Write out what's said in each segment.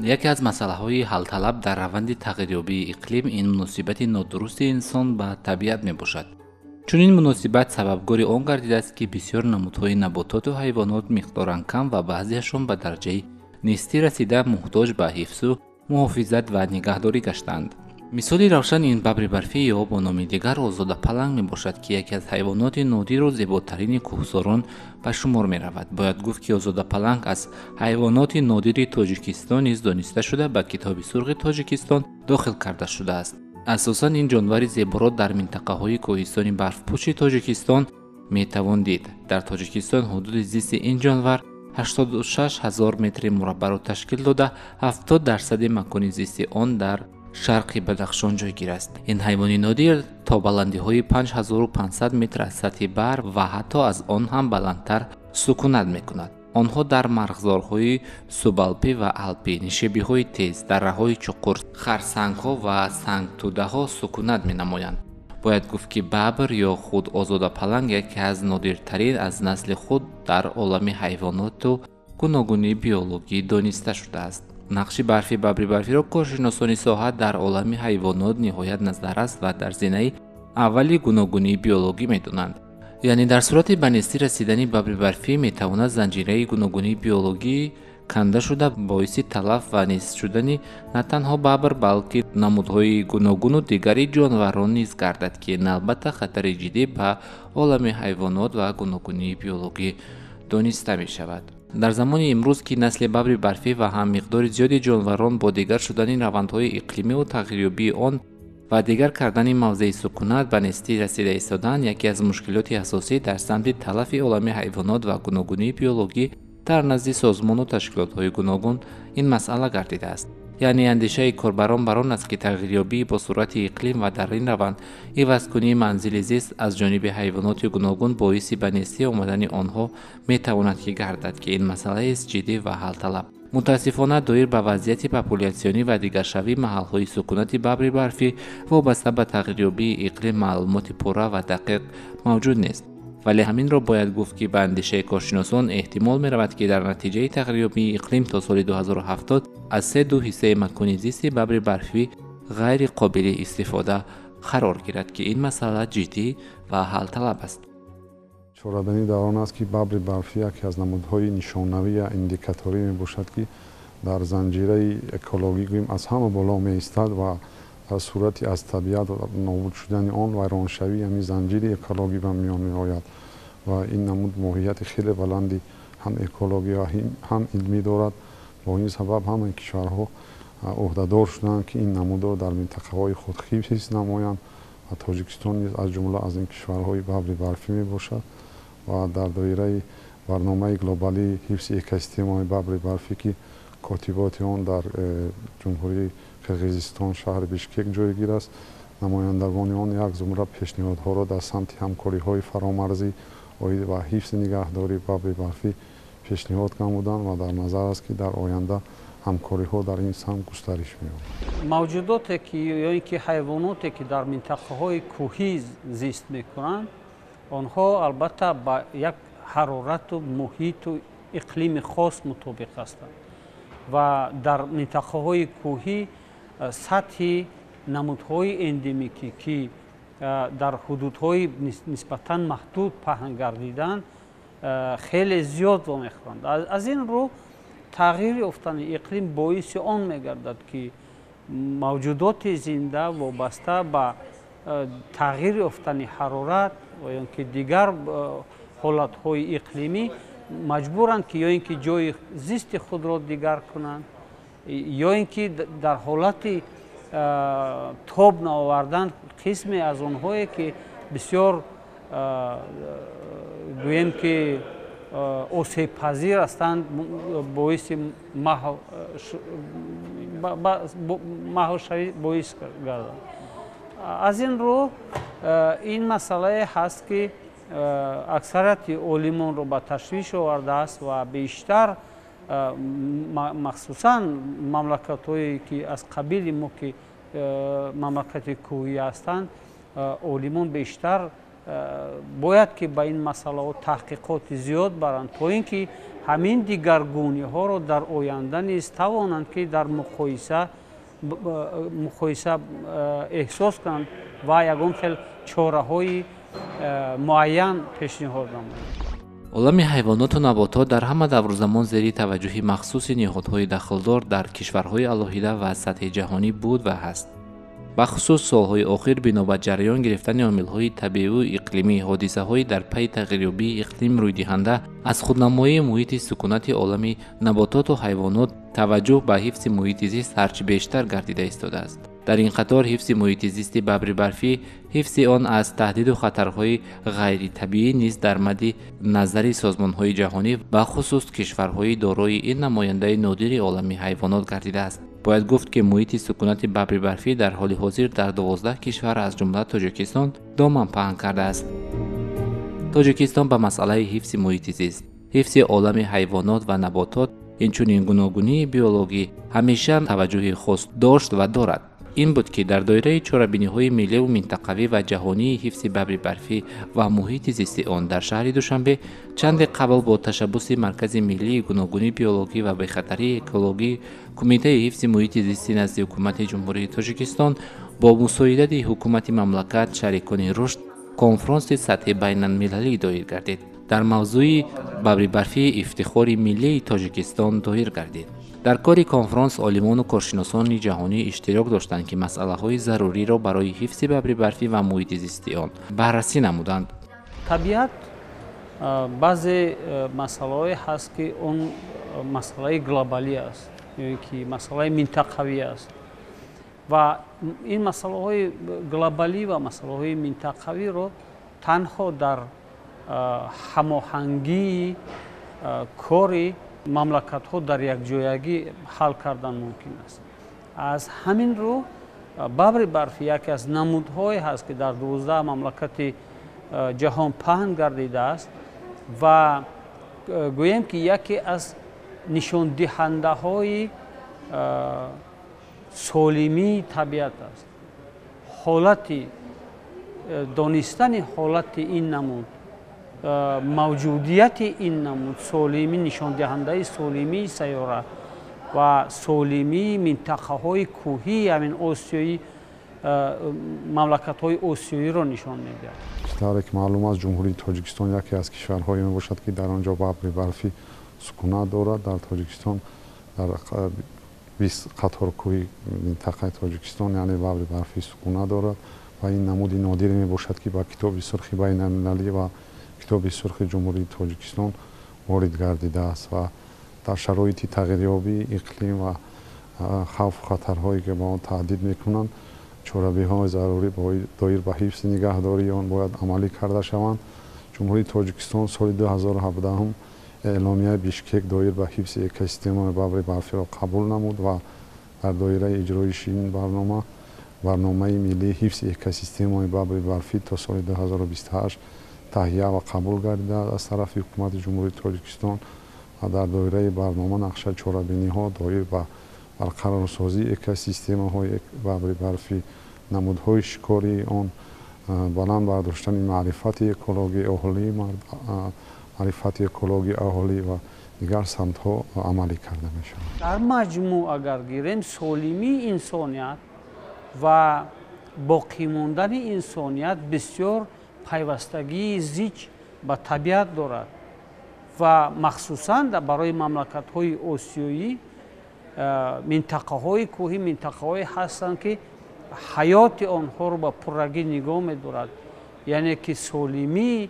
Яке аз масъалаҳои ҳалталаб дар раванди тағйирёбии иқлим ин муносибати нодурусти инсон ба табиат мебошад. Чунин муносибат сабабгори он гардидааст, ки бисёр намудҳои набототу ҳайвонот миқдоран кам ва баъзеашон ба дараҷаи нестӣ расида, муҳтоҷ ба ҳифзу муҳофизат ва нигаҳдорӣ гаштаанд. Мисоли равшан ин бабри барфӣ ё бо номи дигар озода паланг мебошад, ки яке аз ҳайвоноти нодиру зеботарини кӯҳсорон ба шумор меравад. Бояд гуфт, ки озода паланг аз ҳайвоноти нодири Тоҷикистон низ дониста шуда, ба Китоби сурхи Тоҷикистон дохил карда шудааст. Асосан ин ҷонвари зеборо дар минтақаҳои кӯҳистони барфпӯши Тоҷикистон метавон дид. Дар Тоҷикистон ҳудуди зисти ин ҷонвар 86 ҳазор метри мураббаъро ташкил дода, 70% макони зисти он дар шарқи Бадахшон ҷойгир аст. Ин ҳайвони нодир то баландиҳои 5500 метр аз сатҳи баҳр ва ҳатто аз он ҳам баландтар сукунат мекунад. Онҳо дар марғзорҳои субалпӣ ва алпӣ, нишебиҳои тез, дарраҳои чуқур, харсангҳо ва сангтӯдаҳо сукунат менамоянд. Бояд гуфт, ки бабр ё худ озода паланг яке аз нодиртарин аз насли худ дар олами ҳайвоноту гуногунии биологӣ дониста шудааст. Нақши барфи бабри барфиро коршиносони соҳа дар олами ҳайвонот ниҳоят назаррас ва дар зинаи аввали гуногунии биологӣ медонанд. Яъне дар сурати ба нестӣ расидани бабри барфӣ метавонад занҷираи гуногунии биологӣ канда шуда, боиси талаф ва нест шудани на танҳо бабр, балки намудҳои гуногуну дигари ҷонварон низ гардад, ки ин албатта хатари ҷиддӣ ба олами ҳайвонот ва гуногунии биологӣ дониста мешавад. Дар замони имрӯз, ки насли бабри барфӣ ва ҳам миқдори зиёди ҷонварон бо дигар шудани равандҳои иқлимиву тағйирёбии он ва дигар кардани мавзеи сукунат ба нестӣ расида истодаанд, яке аз мушкилоти асосӣ дар самти талафи олами ҳайвонот ва гуногунии биологӣ дар назди созмону ташкилотҳои гуногун ин масъала гардидааст. Яъне андешаи корбарон бар он аст, ки тағйирёбии бо суръати иқлим ва дар ин раванд ивазкунии манзили зист аз ҷониби ҳайвоноти гуногун боиси ба нестӣ омадани онҳо метавонад ки гардад, ки ин масъалаест ҷиддӣ ва ҳалталаб. Мутаассифона, доир ба вазъияти популятсионӣ ва дигаршавии маҳалҳои сукунати бабри барфӣ вобаста ба тағйирёбии иқлим маълумоти пурра ва дақиқ мавҷуд нест. Вале ҳаминро бояд гуфт, ки ба андешаи коршиносон эҳтимол меравад, ки дар натиҷаи тағйирёбии иқлим то соли 2070 аз се ду ҳиссаи макони зисти бабри барфӣ ғайри қобили истифода қарор гирад, ки ин масъала ҷиддӣ ва ҳалталаб аст. Чорабинӣ дар он аст, ки бабри барфӣ яке аз намудҳои нишонавӣ я индикаторӣ мебошад, ки дар занҷираи экологӣ, гӯем, аз ҳама боло меистад ва дар сурати аз табиат нобуд шудани он вайроншавии ҳамин занҷири экологӣ ба миён меояд. Ва ин намуд моҳияти хеле баланди ҳам экологӣ ва ҳам илмӣ дорад. Бо ин сабаб ҳамаи кишварҳо ӯҳдадор шуданд, ки ин намудро дар минтақаҳои худ ҳифз намоянд ва Тоҷикистон низ аз ҷумла аз ин кишварҳои бабри барфӣ мебошад. Ва дар доираи барномаи глобалии ҳифзи экосистемаи бабри барфӣ, ки котиботи он дар Ҷумҳурии Қирғизистон, шаҳри Бишкек ҷойгир аст, намояндагони он як зумра пешниҳодҳоро дар самти ҳамкориҳои фаромарзӣ оид ба ҳифзи нигаҳдории бабри барфӣ пешниҳод намуданд ва дар назар аст, ки дар оянда ҳамкориҳо дар ин самт густариш меёбад. Мавҷудоте ки ё ин ки ҳайвоноте, ки дар минтақаҳои кӯҳӣ зист мекунанд, онҳо албатта ба як ҳарорату муҳиту иқлими хос мутобиқ ҳастанд ва дар минтақаҳои кӯҳӣ сатҳи намудҳои эндемикӣ, ки дар ҳудудҳои нисбатан маҳдуд паҳн гардиданд, хеле зиёд вомехӯранд. Аз ин рӯ тағйир ёфтани иқлим боиси он мегардад, ки мавҷудоти зинда вобаста ба тағйир ёфтани ҳарорат ва ё ки дигар ҳолатҳои иқлимӣ маҷбуранд, ки ё ин ки ҷои зисти худро дигар кунанд, ё ин ки дар ҳолати тоб наовардан қисме аз онҳое, ки бисёр, гӯем, ки осебпазир ҳастанд, боиси маҳвшавӣ боис гарданд. Аз ин рӯ ин масъалае ҳаст, ки аксарияти олимонро ба ташвиш овардааст ва бештар, махсусан мамлакатҳое, ки аз қабили мо, ки мамлакати кӯҳӣ ҳастанд, олимон бештар бояд ки ба ин масъалаҳо таҳқиқоти зиёд баранд, то ин ки ҳамин дигаргуниҳоро дар оянда низ тавонанд, ки дар муқоиса эҳсос кунанд ва ягон хел чораҳои муайян пешниҳод намоянд. Олами ҳайвоноту наботот дар ҳама давру замон зери таваҷҷӯҳи махсуси ниҳодҳои дахлдор дар кишварҳои алоҳида ва сатҳи ҷаҳонӣ буд ва ҳаст. Бахусус солҳои охир бино ба ҷараён гирифтани омилҳои табиию иқлимӣ, ҳодисаҳои дар пайи тағйирёбии иқлим рӯйдиҳанда, аз худнамоии муҳити сукунати олами набототу ҳайвонот таваҷҷӯҳ ба ҳифзи муҳити зист ҳарчи бештар гардида истодааст. Дар ин қатор ҳифзи муҳити зисти бабри барфӣ, ҳифзи он аз таҳдиду хатарҳои ғайритабиӣ низ дар мадди назари созмонҳои ҷаҳонӣ, бахусус кишварҳои дорои ин намояндаи нодири олами ҳайвонот гардидааст. Бояд гуфт, ки муҳити сукунати бабри барфӣ дар ҳоли ҳозир дар 12 кишвар аз ҷумла Тоҷикистон доман паҳн кардааст. Тоҷикистон ба масъалаи ҳифзи муҳити зист, ҳифзи олами ҳайвонот ва наботот, инчунин гуногунии биологӣ ҳамеша таваҷҷӯҳи хос дошт ва дорад. Ин буд, ки дар доираи чорабиниҳои милливу минтақавӣ ва ҷаҳонии ҳифзи бабри барфӣ ва муҳити зисти он дар шаҳри Душанбе чанде қабл бо ташаббуси Маркази миллии гуногунии биологӣ ва бехатарии экологӣ, Кумитаи ҳифзи муҳити зисти назди Ҳукумати Ҷумҳурии Тоҷикистон бо мусоидати ҳукумати мамлакат, шарикони рушд конфронси сатҳи байналмилалӣ доир гардид. Дар мавзӯи бабри барфии ифтихори миллии Тоҷикистон доир гардид. Дар кори конфронс олимону коршиносони ҷаҳонӣ иштирок доштанд, ки масъалаҳои заруриро барои ҳифзи бабри барфӣ ва муҳити зисти он баррасӣ намуданд. Табиат баъзе масъалаҳое ҳаст, ки он масъалаи глобалӣ аст ё ин ки масъалаи минтақавӣ аст ва ин масъалаҳои глобалӣ ва масъалаҳои минтақавиро танҳо дар ҳамоҳангии кори мамлакатҳо дар якҷоягӣ ҳал кардан мумкин аст. Аз ҳамин рӯ бабри барфӣ яке аз намудҳое ҳаст, ки дар 12 мамлакати ҷаҳон паҳн гардидааст ва гӯем, ки яке аз нишондиҳандаҳои солимии табиат аст. Ҳолати донистани ҳолати ин намуд, мавҷудияти ин намуд солимӣ, нишондиҳандаи солимии сайёра ва солимии минтақаҳои кӯҳии ҳамин осиёӣ, мамлакатҳои осиёиро нишон медиҳад. Тавре ки маълум аст, Ҷумҳурии Тоҷикистон яке аз кишварҳое мебошад, ки дар он ҷо бабри барфӣ сукунат дорад. Дар Тоҷикистон дар 20 қатор кӯҳи минтақаи Тоҷикистон, яъне бабри барфӣ сукунат дорад ва ин намуди нодире мебошад, ки ба Китоби сурхи байналмилалӣ ва Китоби сурхи Ҷумҳурии Тоҷикистон ворид гардидааст ва дар шароити тағйирёбии иқлим ва хавфу хатарҳое, ки ба он таҳдид мекунанд, чорабиниҳои зарурӣ доир ба ҳифзи нигаҳдории он бояд амалӣ карда шаванд. Ҷумҳурии Тоҷикистон соли 2017 эъломияи Бишкек доир ба ҳифзи экосистемаи бабри барфиро қабул намуд ва дар доираи иҷроиши ин барнома барномаи миллии ҳифзи экосистемаи бабри барфӣ то соли 2028 таҳия ва қабул гардида аз тарафи Ҳукумати Ҷумҳурии Тоҷикистон ва дар доираи барнома нақша чорабиниҳо доир ба барқарорсозии экосистемаҳои бабри барфӣ, намудҳои шикории он, баланд бардоштани маърифати экологии аҳолӣ, маърифати экологии аҳолӣ ва дигар самтҳо амалӣ карда мешавад. Дар маҷмӯъ агар гирем, солимии инсоният ва боқӣ мондани инсоният бисёр пайвастагии зич ба табиат дорад ва махсусан барои мамлакатҳои осиёӣ минтақаҳои кӯҳӣ минтақаҳое ҳастанд, ки ҳаёти онҳоро ба пуррагӣ нигоҳ медорад, яъне ки солимии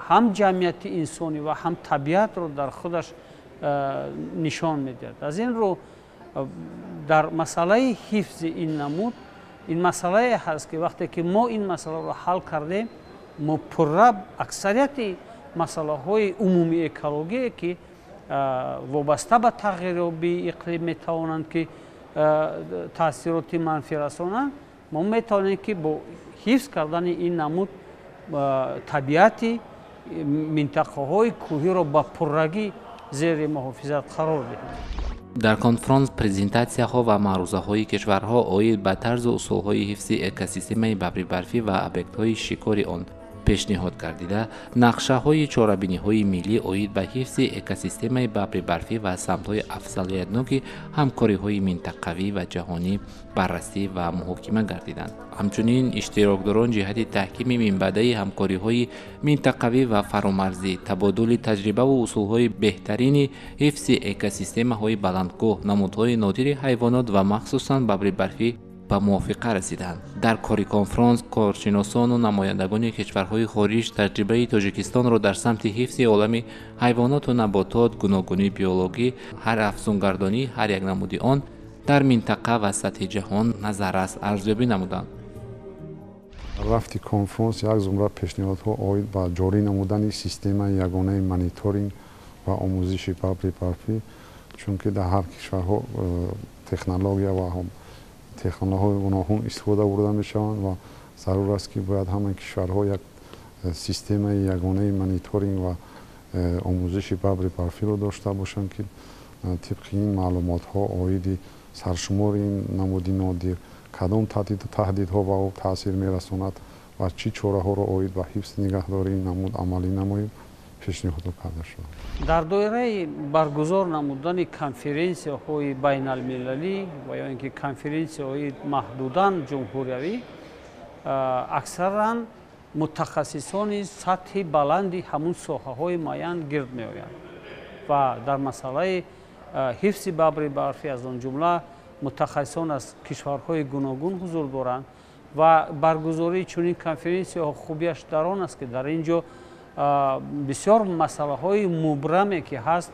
ҳам ҷамъияти инсонӣ ва ҳам табиатро дар худаш нишон медиҳад. Аз ин рӯ дар масъалаи ҳифзи ин намуд ин масъалае ҳаст, ки вақте ки мо ин масъаларо ҳал кардем, мо пурра аксарияти масъалаҳои умумии экологие, ки вобаста ба тағйирёбии иқлим метавонанд, ки таъсироти манфӣ расонанд, мо метавонем, ки бо ҳифз кардани ин намуд табиати минтақаҳои кӯҳиро ба пуррагӣ зери муҳофизат қарор диҳем. Дар конфронс презентатсияҳо ва маърузаҳои кишварҳо оид ба тарзу усулҳои ҳифзи экосистемаи бабри барфӣ ва объектҳои шикори он Пешниҳод гардида, нақшаҳои чорабиниҳои миллӣ оид ба ҳифзи экосистемаи бабри барфӣ ва самтҳои афзалиятноки ҳамкориҳои минтақавӣ ва ҷаҳонӣ баррасӣ ва муҳокима гардиданд. Ҳамчунин иштирокдорон ҷиҳати таҳкими минбаъдаи ҳамкориҳои минтақавӣ ва фаромарзӣ, табодули таҷрибаву усулҳои беҳтарини ҳифзи экосистемаҳои баландкӯҳ, намудҳои нодири ҳайвонот ва махсусан бабри барфӣ ба мувофиқа расиданд. Дар кори конфронс коршиносону намояндагони кишварҳои хориҷ таҷрибаи Тоҷикистонро дар самти ҳифзи олами ҳайвоноту наботот, гуногунии биологӣ, ҳар афзунгардонии ҳар як намуди он дар минтақа ва сатҳи ҷаҳон назаррас арзёбӣ намуданд. Рафти конфронс як зумра пешниҳодҳо оид ба ҷорӣ намудани системаи ягонаи мониторинг ва омӯзиши бабри барфӣ, чунки дар ҳар кишварҳо технология ва технологияҳои гуногун истифода бурда мешаванд ва зарур аст, ки бояд ҳамаи кишварҳо як системаи ягонаи мониторинг ва омӯзиши бабри барфиро дошта бошанд, ки тибқи ин маълумотҳо оиди саршумори ин намуди нодир, кадом таҳдидҳо ба ӯ таъсир мерасонад ва чӣ чораҳоро оид ба ҳифзи нигаҳдории ин намуд амалӣ намоем, пешниҳодҳо карда шуданд. Дар доираи баргузор намудани конференсияҳои байналмилалӣ ва ё ин ки конференсияҳои маҳдудан ҷумҳуриявӣ, аксаран мутахассисони сатҳи баланди ҳамун соҳаҳои муайян гирд меоянд ва дар масъалаи ҳифзи бабри барфӣ аз он ҷумла мутахассисон аз кишварҳои гуногун ҳузур доранд ва баргузории чунин конференсияҳо хубияш дар он аст, ки дар ин ҷо бисёр масъалаҳои мубраме ки ҳаст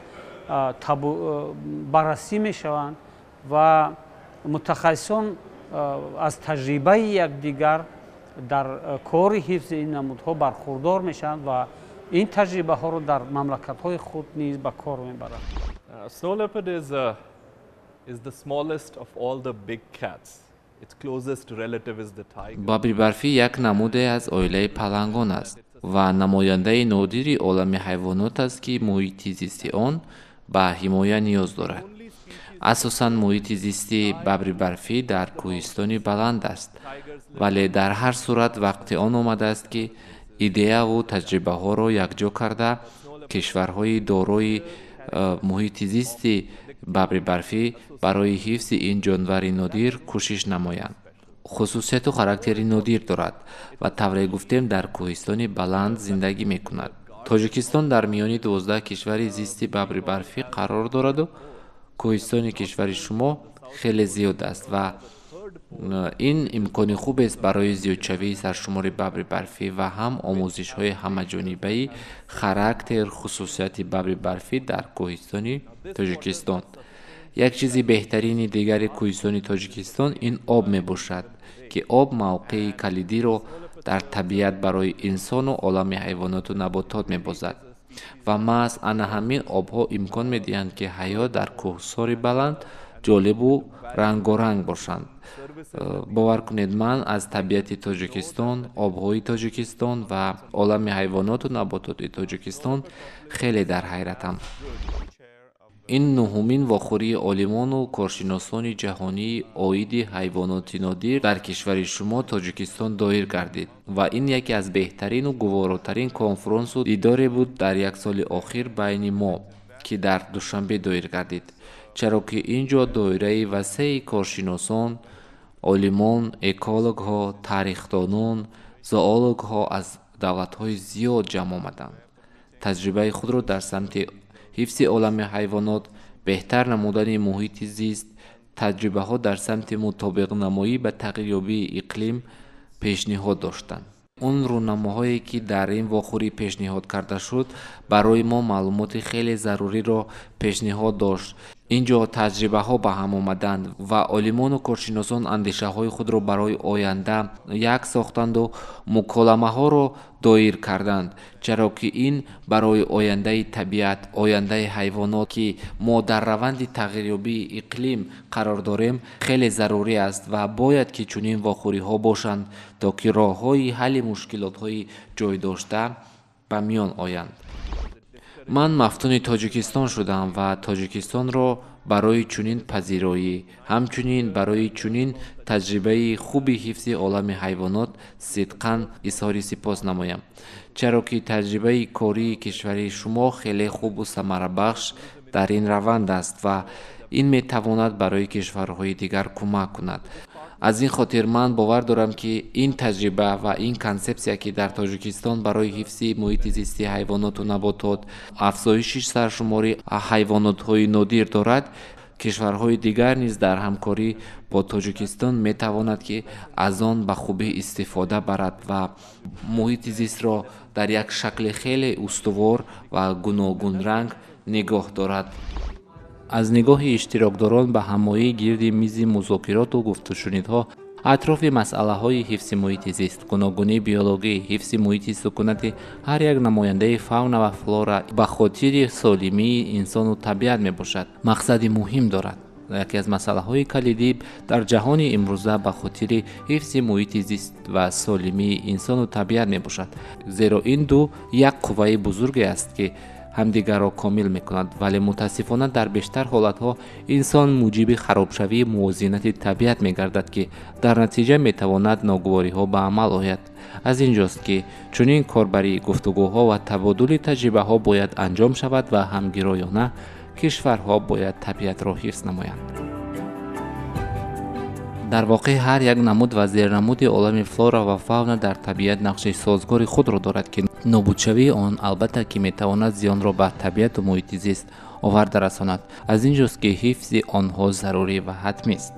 баррасӣ мешаванд ва мутахассисон аз таҷрибаи якдигар дар кори ҳифзи ин намудҳо бархурдор мешаванд ва ин таҷрибаҳоро дар мамлакатҳои худ низ ба кор мебаранд. Snow leopard is the smallest of all the big cats. Its closest relative is the tiger. Бабри барфӣ як намуде аз оилаи палангон аст ва намояндаи нодири олами ҳайвонот аст, ки муҳити зисти он ба ҳимоя ниёз дорад. Асосан муҳити зисти бабри барфӣ дар кӯҳистони баланд аст, вале дар ҳар сурат вақти он омадааст, ки идеяву таҷрибаҳоро якҷо карда кишварҳои дорои муҳити зисти бабри барфӣ барои ҳифзи ин ҷонвари нодир кӯшиш намоянд. Хусусияту характери нодир дорад ва тавре гуфтем дар кӯҳистони баланд зиндагӣ мекунад. Тоҷикистон дар миёни 12 кишвари зисти бабри барфӣ қарор дораду кӯҳистони кишвари шумо хеле зиёд аст ва ин имкони хубест барои зиёдшавии саршумори бабри барфӣ ва ҳам омӯзишҳои ҳамаҷонибаи характер, хусусияти бабри барфӣ дар кӯҳистони Тоҷикистон. Як чизи беҳтарини дигари кӯҳистони Тоҷикистон ин об мебошад, ки об мавқеи калидиро дар табиат барои инсону олами ҳайвоноту наботот мебозад ва маҳз ана ҳамин обҳо имкон медиҳанд, ки ҳаёт дар кӯҳсори баланд ҷолибу рангоранг бошанд. Бовар кунед, ман аз табиати Тоҷикистон, обҳои Тоҷикистон ва олами ҳайвоноту набототи Тоҷикистон хеле дар ҳайратам. Ин нуҳумин вохӯрии олимону коршиносони ҷаҳонии оиди ҳайвоноти нодир дар кишвари шумо Тоҷикистон доир гардид ва ин яке аз беҳтарину гуворотарин конфронсу дидоре буд дар як соли охир байни мо, ки дар Душанбе доир гардид, чаро ки ин ҷо доираи васеи коршиносон, олимон, экологҳо, тарихдонон, зоологҳо аз давлатҳои зиёд ҷамъ омаданд. Таҷрибаи худро дар самти ҳифзи олами ҳайвонот, беҳтар намудани муҳити зист, таҷрибаҳо дар самти мутобиқнамоӣ ба тағйирёбии иқлим пешниҳод доштанд. Он рӯнамоҳое, ки дар ин вохӯрӣ пешниҳод карда шуд, барои мо маълумоти хеле заруриро пешниҳод дошт. Ин ҷо таҷрибаҳо ба ҳам омаданд ва олимону коршиносон андешаҳои худро барои оянда як сохтанду муколамаҳоро доир карданд, чаро ки ин барои ояндаи табиат, ояндаи ҳайвонот, ки мо дар раванди тағйирёбии иқлим қарор дорем, хеле зарурӣ аст ва бояд ки чунин вохӯриҳо бошанд, то ки роҳҳои ҳалли мушкилотҳои ҷойдошта ба миён оянд. Ман мафтуни Тоҷикистон шудам ва Тоҷикистонро Барои чунин пазироӣ, ҳамчунин барои чунин таҷрибаи хуби ҳифзи олами ҳайвонот сидқан изҳори сипос намоям, чаро ки таҷрибаи кории кишвари шумо хеле хубу самарабахш дар ин раванд аст ва ин метавонад барои кишварҳои дигар кӯмак кунад. Аз ин хотир ман бовар дорам, ки ин таҷриба ва ин консепсия, ки дар Тоҷикистон барои ҳифзи муҳити зисти ҳайвоноту наботот, афзоиши саршумори ҳайвонотҳои нодир дорад, кишварҳои дигар низ дар ҳамкорӣ бо Тоҷикистон метавонад, ки аз он ба хубӣ истифода барад ва муҳити зистро дар як шакли хеле устувор ва гуногунранг нигоҳ дорад. Аз нигоҳи иштирокдорон ба ҳамоии гирди мизи музокироту гуфтушунидҳо атрофи масъалаҳои ҳифзи муҳити зист, гуногунии биологӣ, ҳифзи муҳити сукунати ҳар як намояндаи фауна ва флора ба хотири солимии инсону табиат мебошад, мақсади муҳим дорад. Яке аз масъалаҳои калидӣ дар ҷаҳони имрӯза ба хотири ҳифзи муҳити зист ва солимии инсону табиат мебошад, зеро ин ду як қувваи бузурге аст, ки ҳамдигарро комил мекунад. Вале мутаассифона дар бештар ҳолатҳо инсон муҷиби харобшавии мувозинати табиат мегардад, ки дар натиҷа метавонад ногувориҳо ба амал ояд. Аз ин ҷост, ки чунин корбарии гуфтугӯҳо ва табодули таҷрибаҳо бояд анҷом шавад ва ҳамгироёна кишварҳо бояд табиатро ҳифз намоянд. Дар воқеъ ҳар як намуд ва зернамуди олами флора ва фауна дар табиат нақши созгори худро дорад, ки нобудшавии он албатта ки метавонад зиёнро ба табиату муҳити зист оварда расонад. Аз ин ҷост, ки ҳифзи онҳо зарурӣ ва ҳатмист.